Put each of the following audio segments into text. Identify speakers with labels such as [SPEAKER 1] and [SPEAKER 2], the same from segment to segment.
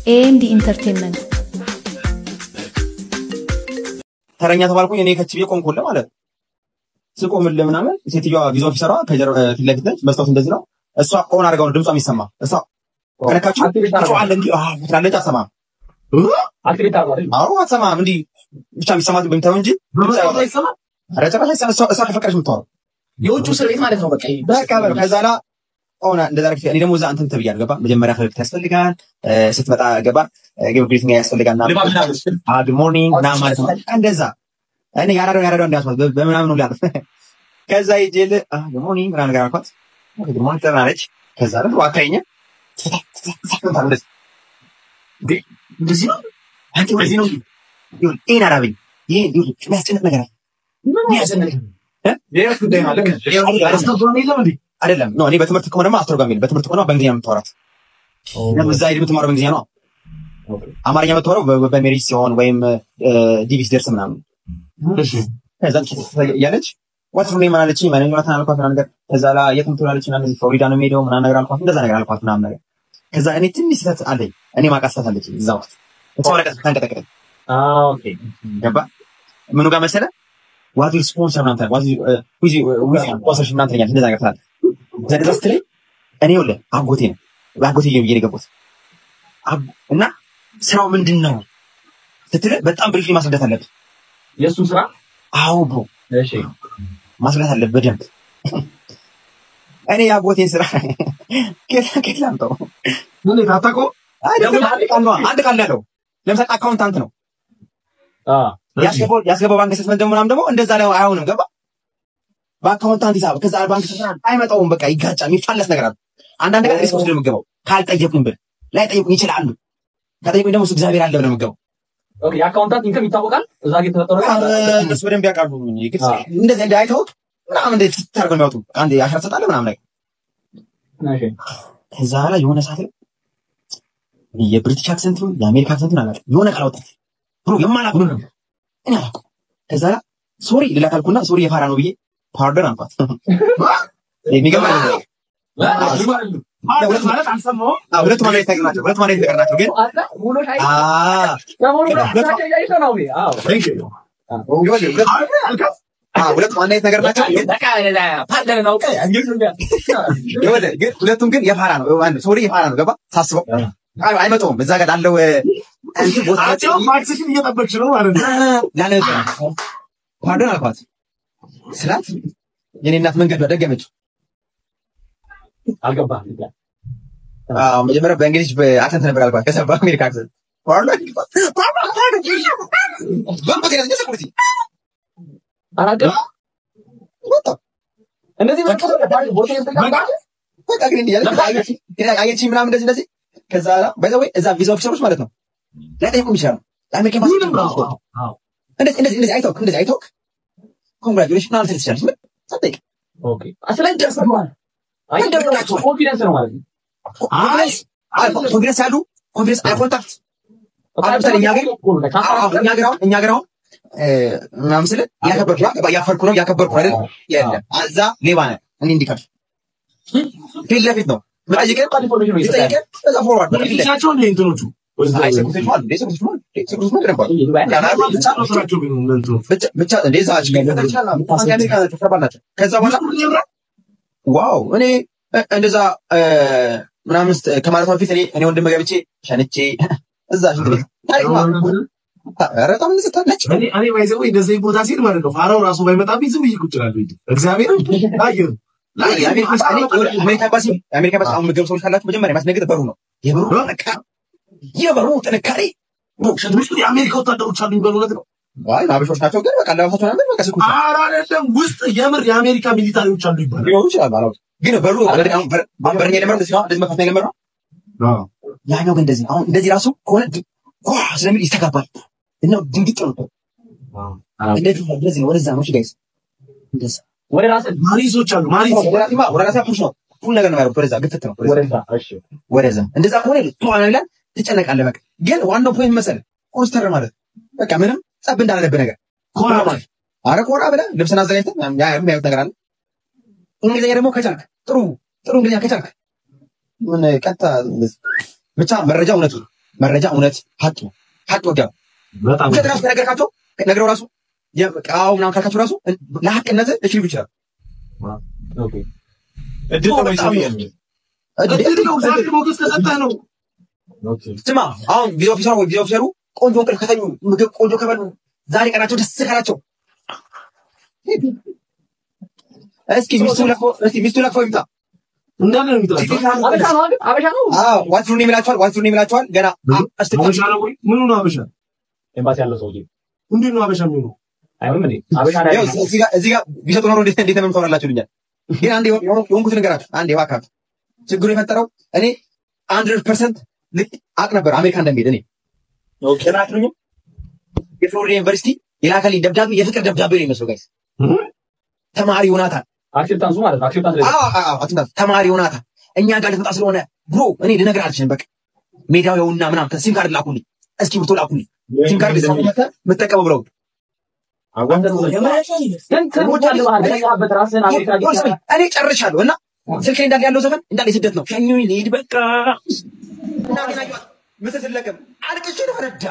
[SPEAKER 1] AMD Entertainment።
[SPEAKER 2] ተረኛ ተባልኩኝ። እኔ ከች ብዬ ቆምኩልህ ማለት ነው። ስቆምልህ ምናምን ሴትዮዋ ቪዛ officer ሯ ፊት ለፊት ነች። መስታወት እንደዚህ ነው። እሷ on አድርጋው ነው ድምጿ የሚሰማ። እሷ ከነካችሁ ትጮኻለህ፣ እንዲህ ትላለች፣ አትሰማም። አዎ አትሰማም። እንዲህ ብቻ የሚሰማት በሚታየው እንጂ ኧረ ጭራሽ አይሰማም። እሷ ከፈቀደች የምታወራው
[SPEAKER 3] የውጭ እስር ቤት ማለት ነው። በቃ
[SPEAKER 2] በቃ በለው። ከዛ ላ ሆነ እንደዛ አድርጌ እኔ ደግሞ እዛ እንትን ተብያለሁ። ገባ መጀመሪያ ፈገግታ ያስፈልጋል። ስትመጣ ገባ greeting ያስፈልጋል። Good morning ምናምን ማለት ነው። እንደዛ እኔ ያራዳው ያራዳው እንዳያስማት በምናምን ነው ላልፍ። ከዛ ሂጅ good morning ምናምን ነገር አልኳት። Good morning ትላለች። ከዛ ደግሞ አታየኝ
[SPEAKER 3] እንደዚህ ነው።
[SPEAKER 2] አንተ ወደዚህ ነው ይሁን ይሄን አራበኝ። ይሄን ይሁን የሚያስጨንቅ ነገር አለ። የሚያስጨንቅ አይደለም። No፣ እኔ በትምህርት ከሆነማ አስተርጓሚ የለም። በትምህርት ከሆነ በእንግሊዝኛ ነው የምታወራት። እዛ ሄድ የምትማረው በእንግሊዝኛ ነው። አማርኛ የምታወራው በ marriage ሲሆን ወይም DV ሲደርስ ምናምን። ከዛ እያለች what's your name አለችኝ። ማን ዮናታን አልኳት ምናምን ነገር። ከዛ ላ የት ትውላለች ምናምን፣ እዚህ ፍሎሪዳ ነው የምሄደው ምናምን ነገር አልኳት። እንደዛ ነገር አልኳት ምናምን ነገር። ከዛ እኔ ትንሽ ስህተት አለኝ። እኔ ማውቃት ስህተት አለችኝ እዛ ውስጥ። እሷ ወረቀት ታንቀጠቀጠኝ። ገባ ምኑ ጋር መሰለህ what your sponsor ምናምን ትላለች። What sponsorship ምናምን ትለኛለች። እንደዛ ነገር ትላለች። ከዛ እንደዛ ስትለኝ እኔ ይኸውልህ አጎቴ ነው አጎቴ ብዬ ነው የገባሁት እና ስራው ምንድን ነው ስትልህ በጣም briefly ማስረዳት አለብህ።
[SPEAKER 3] የእሱ ስራ።
[SPEAKER 2] አዎ bro፣ ማስረዳት አለብህ በደንብ። እኔ የአጎቴን ስራ ከየት ላምጣው?
[SPEAKER 4] እንዴት አታውቀውም?
[SPEAKER 2] አንድ ቃል ያለው ለምሳሌ accountant ነው ያስገባው bank statement ደግሞ ምናምን ደግሞ እንደዛ ላይ አይሆንም። ገባ በ accountant ሂሳብ ከዛ bank statement አይመጣውም። በቃ ይጋጫል። የሚፋለስ ነገር አለ። አንዳንድ ነገር risk ወስደህ ነው የምገባው። ካልጠየቁኝ ብል ላይጠይቁኝ ይችላሉ። ከጠየቁኝ ደግሞ እሱ እግዚአብሔር አለ ብለህ ነው የምገባው።
[SPEAKER 3] Okay፣ የ accountant income ይታወቃል። እዛ ጋር የተፈጠረው
[SPEAKER 2] እነሱ በደንብ ያውቃሉ። እንደዚህ እንደ አይተውት ምናምን እንደ ታርገው የሚያወጡ አንድ አሻራ ትሰጣለህ ምናምን ነገር። ከዛ በኋላ የሆነ ሰዓት ላይ የ British accent ነው የአሜሪካ accent ነው አላውቅም። የሆነ ቃል አወጣች bro፣ የማላውቀው ነው እኔ አላውቅም። ከዛ በኋላ sorry ልላት አልኩና sorry የፋራ ነው ብዬ pardon አልኳት። የሚገባ
[SPEAKER 4] ማለት አልሰማሁም።
[SPEAKER 2] ሁለቱም አንድ አይነት ነገር ናቸው። ሁለቱም አንድ አይነት ነገር ናቸው። ግን ሁለቱም አንድ አይነት ነገር ናቸው። ግን ሁለቱም ግን የፋራ ነው። Sorry የፋራ ነው። ገባ ሳስበው አይመጣውም። እዛ ጋር ላለው እንትን ቦታ
[SPEAKER 4] ማክስሽን እየጠበቅሽ ነው ማለት ነው።
[SPEAKER 2] ላለ pardon አልኳት ስላት የኔ እናት መንገድ ደገመችው።
[SPEAKER 3] አልገባህም?
[SPEAKER 2] አዎ መጀመሪያ በእንግሊዝ በ accent ነበር አልኳት። ከዛ በአሜሪካ accent pardon pardon security
[SPEAKER 3] አላውቅም። እንደዚህ
[SPEAKER 2] በቃ ግን እንዲህ አየችኝ ምናምን እንደዚህ እንደዚህ። ከዛ by the way እዛ ቪዛ officer ኦች ማለት ነው ላይጠይቁም ይችላሉ። ለአሜሪካ ኤምባሲ እንደዚህ እንደዚህ እንደዚህ አይተውክ እንደዚህ አይተውክ congratulation ምናምን ትል ትችላለች። ምን ሳትጠይቅ
[SPEAKER 3] Confidence ነው ማለት ነው።
[SPEAKER 2] Confidence ያሉ confidence eye contact። አሁን ለምሳሌ እኛ ሀገር አሁን ምናምን ስልህ እያከበርኩ እያፈርኩ ነው እያከበርኩ አይደል? የለም እዛ ሌባ ነህ። እንዲህ እንዲህ ካልሽ ፊት ለፊት ነው የምጠይቅህ የምጠይቅህ እዛ forward በቃ ፊት ለፊት
[SPEAKER 4] ናቸው እንደ እንትኖቹ
[SPEAKER 2] አይ security ዎች አሉ፣ security ዎች አሉ፣ security ዎች በደንብ አሉ።
[SPEAKER 4] ብቻ ነው ስራቸው ግን እንትኖቹ
[SPEAKER 2] ብቻ እንደዛ ችግር ሊፈጠር ይችላል። የአሜሪካ ናቸው፣ ከባድ ናቸው። ከዛ በኋላ wow እኔ እንደዛ ምናምን ከማለቷ በፊት እኔ ወንድም ገብቼ ሸንቼ እዛ ሽንት ቤት ታሪክ ነው። ኧረ በጣም ንጽህት ነች።
[SPEAKER 4] እኔ by the way እንደዚህ ቦታ ሲል ማለት ነው ፋራው ራሱ ባይመጣብኝ ዝም ብዬ ቁጭ እላለሁ። እግዚአብሔር ላየሩ
[SPEAKER 2] አሜሪካ ኤምባሲ የአሜሪካ ኤምባሲ አሁን ምግብ ሰዎች ካላችሁ መጀመሪያ የሚያስደነግጥ በሩ ነው። የበሩ ጥንካሬ የበሩ ጥንካሬ
[SPEAKER 4] ውስጡ የአሜሪካ ወታደሮች አሉ የሚባሉ እውነት ነው?
[SPEAKER 2] አይ አበሾች ናቸው፣ ግን በቃ አለባበሳቸው ምናምን በቃ ስኩት
[SPEAKER 4] ኧረ አይደለም፣ ውስጥ የምር የአሜሪካ military ዎች አሉ ይባላል።
[SPEAKER 2] ሊሆኑ ይችላሉ። አላውቅም። ግን በሩ አሁን በረኛ የለመደው እንደዚህ ነው። እንደዚህ መክፈት ነው የለመደው። ያኛው ግን እንደዚህ አሁን እንደዚህ ራሱ ከሆነ ጓ ስለሚል ይስተጋባል እና ድንግጥ ነው። እንደዚህ እንደዚህ ነው። ወደዛ ነው። እሺ guys እንደዛ
[SPEAKER 3] ወደ ራስህ
[SPEAKER 4] Marines ኦች አሉ Marines
[SPEAKER 2] ወደ ራስህ push ነው። Pull ነገር ነው የሚያደርጉት። ወደዛ ግፍት ነው።
[SPEAKER 3] ወደዛ እሺ፣
[SPEAKER 2] ወደዛ እንደዛ ከሆነ ቷ ይላል፣ ትጨነቃለህ። በቃ ግን ዋናው point መሰለህ ኮስተር ማለት በቃ ምንም ጸብ እንዳላለብህ ነገር
[SPEAKER 4] ኮራ ማለት
[SPEAKER 2] አረ ኮራ ብለህ ልብስን አዘጋጅተህ የሚያዩት ነገር አለ። እንግሊዝኛ ደግሞ ከቻልክ ጥሩ ጥሩ እንግሊዝኛ ከቻልክ ምን ቀጥታ ብቻ መረጃ እውነቱ መረጃ እውነት ሀቅ ነው። ሀቅ ወዳሉ
[SPEAKER 4] በጣም
[SPEAKER 2] ውሸት ራሱ ከነገርካቸው ነግረው ራሱ የቃው ምናምን ካልካቸው ራሱ ለሀቅነት እሺ ሊሉ ይችላል።
[SPEAKER 3] Okay።
[SPEAKER 1] እድል ነው
[SPEAKER 2] በጣም
[SPEAKER 1] ሰውዬ።
[SPEAKER 4] እድል ነው፣ እግዚአብሔር ሞገስ ከሰጠህ ነው።
[SPEAKER 1] Okay።
[SPEAKER 2] ስማ አሁን ቪዛ officer ኡ ወይ ቪዛ officer ኡ ቆንጆ እንቅልፍ ከተኙ፣ ምግብ ቆንጆ ከበሉ፣ ዛሬ ቀናቸው ደስ ካላቸው፣ እስኪ ሚስቱ ለቅፎ እስኪ ሚስቱ ለቅፎ ይምጣ።
[SPEAKER 4] እንዳለ ነው የሚጥላቸው።
[SPEAKER 3] አበሻ ነው ግን አበሻ ነው።
[SPEAKER 2] አዎ what's your name ይላቸዋል። What's your name ይላቸዋል። ገና እስቲ
[SPEAKER 4] አበሻ ነው ወይ? ምኑ ነው አበሻ?
[SPEAKER 3] ኤምባሲ ያለው ሰውዬ
[SPEAKER 4] እንዴት ነው አበሻ የሚሆነው?
[SPEAKER 3] አይሆንም እንዴ? አበሻ ነው
[SPEAKER 2] ያው
[SPEAKER 3] ያለው።
[SPEAKER 2] እዚህ ጋር ቢሰጡ ኖሮ እንዴት ነው የምታወራላችሁ ይሉኛል። ግን አንዴ የሆንኩት ንገራችሁ። አንዴ እባካችሁ ችግሩ የፈጠረው እኔ 100% ልክ አቅ ነበር አሜሪካ እንደሚሄድ እኔ
[SPEAKER 1] Okay።
[SPEAKER 2] ለምን የፍሎሪዳ ዩኒቨርሲቲ የላከልኝ ደብዳቤ የፍቅር ደብዳቤ ነው የሚመስለው guys። ተማሪ ዮናታን
[SPEAKER 3] Acceptance ኡ ማለት ነው። Acceptance ላይ
[SPEAKER 2] አዎ አዎ አዎ ተማሪ ዮናታን እኛ ጋር ልትመጣ ስለሆነ bro እኔ ልነግርህ አልችልም። በቃ ሜዳው ይኸውና ምናምን ሲም ካርድ ላኩልኝ፣ እስኪ ብርቶ ላኩልኝ። ሲም ካርድ የምጠቀመው ብለው
[SPEAKER 3] ስንት ህልሞች አለ መሀል ተኛበት ራስህን አሜሪካ
[SPEAKER 2] ስሚ፣ እኔ ጨርሻለሁ እና ስልኬ እንዳለ ያለው ዘፈን እንዳለ የስደት ነው። ሸኙኝ ልሂድ በቃ። እናቴን አየኋት ምስል ስለቅም አልቅሼ ነው ፈነዳ።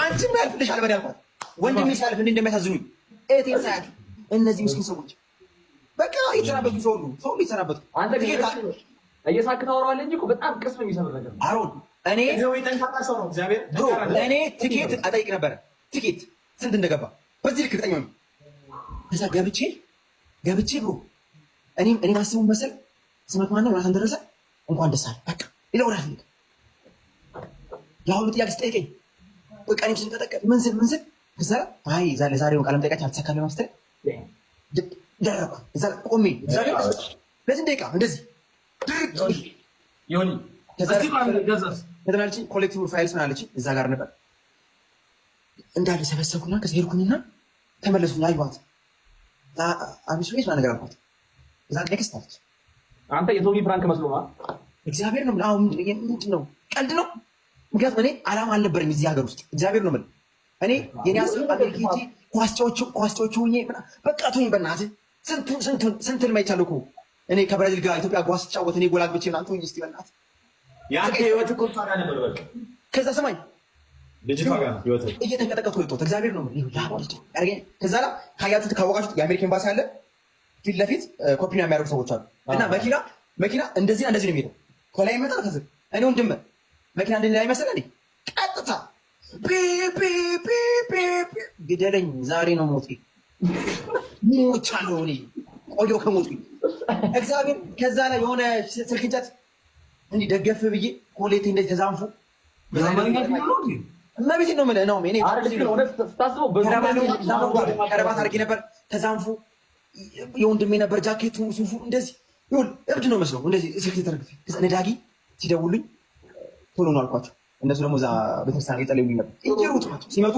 [SPEAKER 2] አንቺም ያልፍልሻል በል ያልኳት ወንድሜ ሲያልፍ እንዴት እንደሚያሳዝኑኝ እህቴን ሳያት እነዚህ ምስኪን ሰዎች በቃ የተሰናበቱ ሰው ሁሉ የተሰናበቱ።
[SPEAKER 3] አንተ ግን እየሳክ ታወራዋለህ እንጂ እኮ በጣም ቅስም የሚሰብር ነገር ነው።
[SPEAKER 2] አሮን እኔ
[SPEAKER 1] ጠንካራ ሰው ነው እግዚአብሔር።
[SPEAKER 2] Bro እኔ ትኬት አጠይቅ ነበረ፣ ትኬት ስንት እንደገባ በዚህ ልክ እርግጠኛ ሆኜ። ከዛ ገብቼ bro እኔ ማስቡን መሰል ስመት ማነው ዮናታን ደረሰ እንኳን ደስ አለ በቃ ሌላ ወሬ አልፈልግም። የአሁኑ ጥያቄ ስጠይቀኝ በቃ እኔም ስንቀጠቀጥ ምን ስል ከዛ አይ ዛሬ ዛሬውን ቃለ መጠይቃችን አልተሳካልንም ስትል ደረኩ። እዛ ቆሜ እግዚአብሔር ለስንት ደቂቃ እንደዚህ ድርቅ።
[SPEAKER 1] ዮኒ
[SPEAKER 2] ከዛ
[SPEAKER 4] እስቲ ቆይ አንዴ፣ ገዛስ?
[SPEAKER 2] ከዛ ምን አለችኝ? Collective files ምን አለችኝ? እዛ ጋር ነበር እንዳለ ሰበሰብኩና ከዛ ሄድኩኝና ተመለሱኝ። አየኋት አቢሱ ቤት ምናምን ነገር አልኳት። እዛ next አለች።
[SPEAKER 3] አንተ የቶሚ prank መስሎ ነው።
[SPEAKER 2] እግዚአብሔር ነው የምልህ። አሁን ምንድን ነው ቀልድ ነው? ምክንያቱም እኔ አላማ አልነበረኝ እዚህ ሀገር ውስጥ፣ እግዚአብሔር ነው የምልህ። እኔ የኔ ሀሳብ አሜሪካ ሄጄ ኳስ ተጫዋች ሆኜ በቃ ተወኝ በእናትህ። ስንቱን ስንቱን ስንት ህልም አይቻለሁ እኮ እኔ ከብራዚል ጋር ኢትዮጵያ ኳስ ስትጫወት እኔ ጎል አግብቼ ምናምን ተወኝ እስኪ በእናትህ።
[SPEAKER 1] የአንተ ህይወት እኮ እሷ ጋር ነበር። በቃ
[SPEAKER 2] ከዛ ሰማኝ
[SPEAKER 1] ልጅቷ ጋር ነው ህይወት።
[SPEAKER 2] እየተንቀጠቀጥኩ የወጣሁት እግዚአብሔር ነው የምልህ። ይኸው ላብ ያደረገኝ። ከዛ ላ ካያችሁት ካወቃችሁት የአሜሪካ ኤምባሲ አለ ፊት ለፊት ኮፒ የሚያደርጉ ሰዎች አሉ እና መኪና እንደዚህ እንደዚህ ነው የሚሄደው። ከላይ ይመጣል ከዚህ እኔ ወንድም መኪና እንደዚህ ላይ መሰለህ እንዴ? ቀጥታ ፒ ፒ ፒ ፒ ፒ ግደለኝ ዛሬ ነው ሞቴ። ሞቻለሁ እኔ ቆየሁ ከሞትኩኝ እግዚአብሔር። ከዛ ላይ የሆነ ስልክ እንጨት እንዲህ ደገፍ ብዬ ኮሌቴ እንደዚህ ተዛንፎ
[SPEAKER 4] የአማርኛ ፊልም ነው እንዴ?
[SPEAKER 2] እመቤቴን ነው የምልህ ነው እኔ
[SPEAKER 3] አረ ልክ ነው። እውነት ስታስበው በዙ
[SPEAKER 2] ከረባት አድርጌ ነበር ተዛንፎ የወንድሜ ነበር ጃኬቱ ሱፉ እንደዚህ ይሁን እብድ ነው መስለው እንደዚህ ስልክ ተተርግፌ። ከዛ እነ ዳጊ ሲደውሉኝ ቶሎ ነው አልኳቸው። እነሱ ደግሞ እዛ ቤተክርስቲያን እየጸለዩልኝ ነበር። እየሮጡ መጡ። ሲመጡ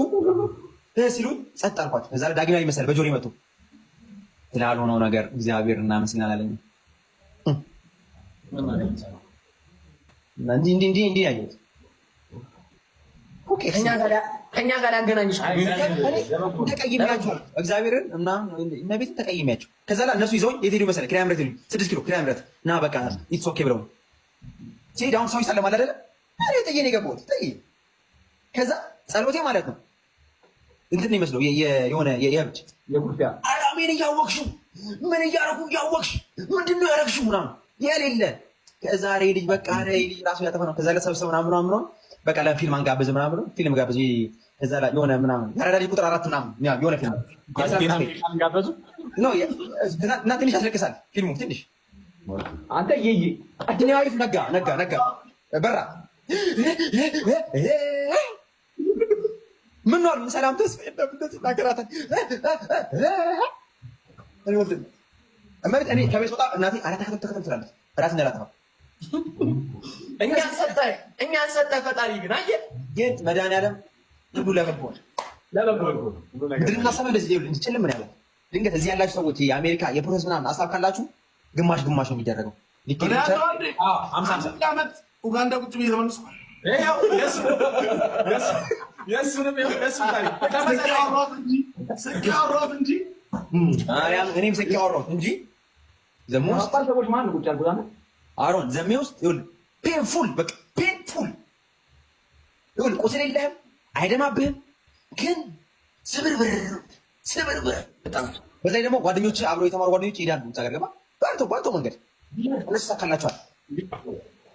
[SPEAKER 2] ሲሉኝ ጸጥ አልኳቸው። ከዛ ዳጊ ላይ መሰለህ በጆሮ መጡ። ስላልሆነው ነገር እግዚአብሔር እናመስግናለን አለኝ። እና እንዲህ እንዲህ እንዲህ እንዲህ ያየሁት okay።
[SPEAKER 5] ከኛ ጋር ያገናኝሽ
[SPEAKER 2] ተቀይሜያቸው እግዚአብሔርን ምናምን እመቤትን ተቀይሜያቸው። ከዛ ላይ እነሱ ይዘውኝ የት ሄዱ መሰለህ? ኪዳነ ምሕረት ሄዱ። 6 ኪሎ ኪዳነ ምሕረት እና በቃ it's okay ብለው ሲሄድ አሁን ሰው ይሳለማል አይደለ? እኔ ጥዬ ነው የገባሁት ጥዬ። ከዛ ጸሎቴ ማለት ነው እንትን ነው ይመስለው የሆነ የእብድ
[SPEAKER 3] የኩርፊያ
[SPEAKER 2] አላሜን እያወቅሽው ምን እያደረኩ እያወቅሽ ምንድን ነው ያደረግሽው ምናምን የሌለ። ከዛ ሬ ልጅ በቃ ሬ ልጅ ራሱ ያጠፋ ነው። ከዛ ለሰብሰብ ምናምን ምናምን ምናምን በቃ ለፊልም አንጋብዝ ምናምን ብሎ ፊልም ጋብዝ። ከዛ ላይ የሆነ ምናምን ያራዳ ልጅ ቁጥር 4 ምናምን የሆነ ፊልም
[SPEAKER 1] ጋበዙ።
[SPEAKER 2] No እና ትንሽ ያስለቅሳል ፊልሙ ትንሽ።
[SPEAKER 3] አንተ እየዬ
[SPEAKER 2] እኔ አሪፍ ነጋ ነጋ ነጋ በራ ምን ነው አሉ ሰላም ተስፋ የለም እንደዚህ ይናገራታል። እኔ ወንድም እመቤት እኔ ከቤት ስወጣ እናቴ ኧረ ተከተል ተከተል ትላለች። ራስ እንዳላጠፋ
[SPEAKER 5] እኛን ሰጠ ፈጣሪ ግን አየህ
[SPEAKER 2] ግን መድኃኒዓለም ሁሉ ለበጎ ነው።
[SPEAKER 3] ለበጎ
[SPEAKER 2] ምድርና ሰማይ እንደዚህ ይኸውልህ እንዲጨልም ነው ያለው። ድንገት እዚህ ያላችሁ ሰዎች የአሜሪካ የ process ምናምን ሀሳብ ካላችሁ ግማሽ ግማሽ ነው የሚደረገው። ሊኬድ
[SPEAKER 4] እኔ
[SPEAKER 2] ይችላል።
[SPEAKER 4] ያለው አንዴ
[SPEAKER 1] 50 50
[SPEAKER 4] አንድ ዓመት ኡጋንዳ ቁጭ ብዬ ተመለስኩ።
[SPEAKER 1] ይኸው የእሱንም ይኸው የእሱን ታሪክ
[SPEAKER 4] ስቄ
[SPEAKER 1] ተመሳሳይ
[SPEAKER 4] አወራሁት እንጂ ስቄ አወራሁት እንጂ
[SPEAKER 2] ማርያም እኔም ስቄ አወራሁት እንጂ the most
[SPEAKER 3] አባል ሰዎች ማን ነው ቁጭ ያልኩት አንተ?
[SPEAKER 2] አሮን the most ይኸውልህ painful በቃ painful ይኸውልህ ቁስል የለህም፣ አይደማብህም፣ ግን ስብርብር ስብርብር በጣም። በተለይ ደግሞ ጓደኞች፣ አብረው የተማሩ ጓደኞች ይሄዳሉ ውጭ ሀገር፣ ገባ በአንተ መንገድ እነሱ ይሳካላቸዋል፣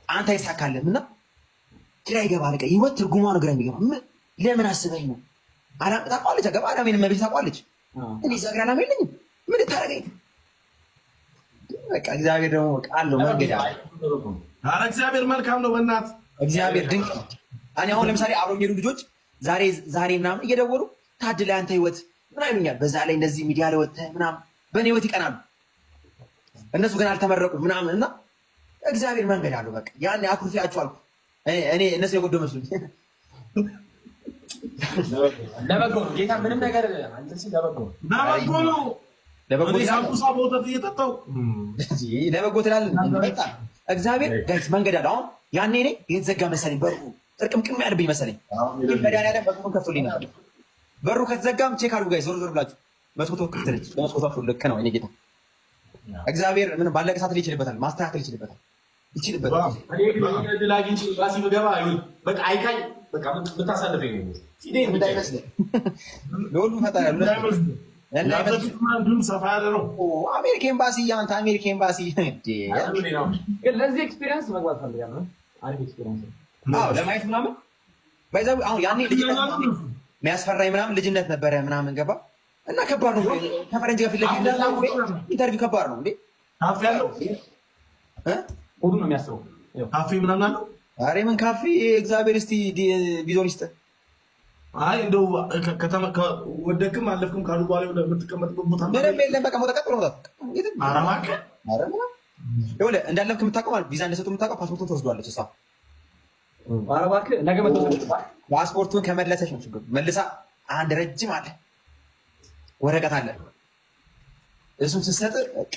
[SPEAKER 2] አንተ አይሳካልህም እና ግራ ይገባል። በቃ ህይወት ትርጉሟ ነው ግራ የሚገባ። ለምን አስበኝ ነው አላም ታውቀዋለች፣ ገባ አላሜን መቤት ታውቀዋለች። እኔ እዛ ሀገር አላማ የለኝም፣ ምን ልታደርገኝ? በቃ እግዚአብሔር ደግሞ በቃ አለው፣ መንገድ አለው።
[SPEAKER 4] ኧረ እግዚአብሔር መልካም ነው። በእናትህ።
[SPEAKER 2] እግዚአብሔር ድንቅ ነው። እኔ አሁን ለምሳሌ አብረው የሚሄዱ ልጆች ዛሬ ዛሬ ምናምን እየደወሉ ታድለ አንተ ህይወት ምን ይሉኛል። በዛ ላይ እንደዚህ ሚዲያ ላይ ወጥተህ ምናምን በእኔ ህይወት ይቀናሉ። እነሱ ገና አልተመረቁም ምናምን እና እግዚአብሔር መንገድ አለው። በቃ ያኔ አኩርፊያቸው አልኩ። እኔ እነሱ የጎደው መስሎኝ።
[SPEAKER 1] ለበጎ ነው ጌታ ምንም ነገር እንትን ሲል ለበጎ ነው።
[SPEAKER 4] ለበጎ ነው።
[SPEAKER 2] ለበጎ
[SPEAKER 4] እኔ
[SPEAKER 2] ትላለህ፣
[SPEAKER 4] ሳምቡሳ በወተት እየጠጣሁ
[SPEAKER 2] ለበጎ ትላለህ። በጣም እግዚአብሔር guys መንገድ አለው። አሁን ያኔ እኔ የተዘጋ መሰለኝ፣ በሩ ጥርቅምቅም ያለብኝ መሰለኝ። ግን መድኃኒዓለም በሩን ከፍቶልኝ ነበር። በሩ ከተዘጋም check አድርጉ guys፣ ዞር ዞር ብላችሁ መስኮቱ ክፍት ነች። በመስኮቷ ልክ ነው። እኔ ጌታ እግዚአብሔር ምንም ባለቀ ሰዓት ላይ ይችልበታል፣ ማስተካከል ይችልበታል፣ ይችልበታል።
[SPEAKER 1] እኔ ግን እድል አግኝቼ ኤምባሲ ብገባ ይሁን በቃ አይካኝ በቃ የምታሳልፈኝ ነው ፊቴን ብቻ።
[SPEAKER 2] እንዳይመስልህ ለሁሉም ፈጣሪ አለ።
[SPEAKER 4] እንዳይመስልህ። ያንተ
[SPEAKER 2] እንዳይመስልህ።
[SPEAKER 4] ፊትማ እንዲሁም ሰፋ ያለ ነው።
[SPEAKER 2] ኦ፣ አሜሪካ ኤምባሲ፣ አንተ አሜሪካ ኤምባሲ እንዴ!
[SPEAKER 3] ግን ለዚህ experience መግባት ፈልጋለሁ። አሪፍ experience ነው።
[SPEAKER 2] አዎ ለማየት ምናምን ባይዛው አሁን ያኔ ልጅነት ምናምን የሚያስፈራኝ ምናምን ልጅነት ነበረ ምናምን ገባ እና ከባድ ነው። ከፈረንጅ ጋር ፊት ለፊት interview ከባድ ነው እንዴ።
[SPEAKER 4] ካፌ አለው?
[SPEAKER 2] እ?
[SPEAKER 3] ሁሉ ነው የሚያስበው። ይኸው።
[SPEAKER 4] ካፌ ምናምን አለው?
[SPEAKER 2] ኧረ ምን ካፌ፣ እግዚአብሔር እስቲ ቪዞን ይስጥ።
[SPEAKER 4] አይ እንደው ከተማ ወደክም አለፍክም ካሉ በኋላ የሆነ የምትቀመጥበት ቦታ
[SPEAKER 2] ምንም የለም። በቃ መውጣት፣ ቀጥ ብሎ መውጣት። የትም።
[SPEAKER 4] ኧረ እባክህ።
[SPEAKER 2] ኧረ ምንም ይኸውልህ እንዳለፍክ የምታውቀው ማለት ቪዛ እንደሰጡ የምታውቀው ፓስፖርቱን ትወስዷለች እሷ።
[SPEAKER 3] ኧረ እባክህ ነገ መጥቶ
[SPEAKER 2] ፓስፖርቱን ከመለሰች ነው ችግሩ። መልሳ አንድ ረጅም አለ ወረቀት አለ፣ እሱን ስትሰጥ በቃ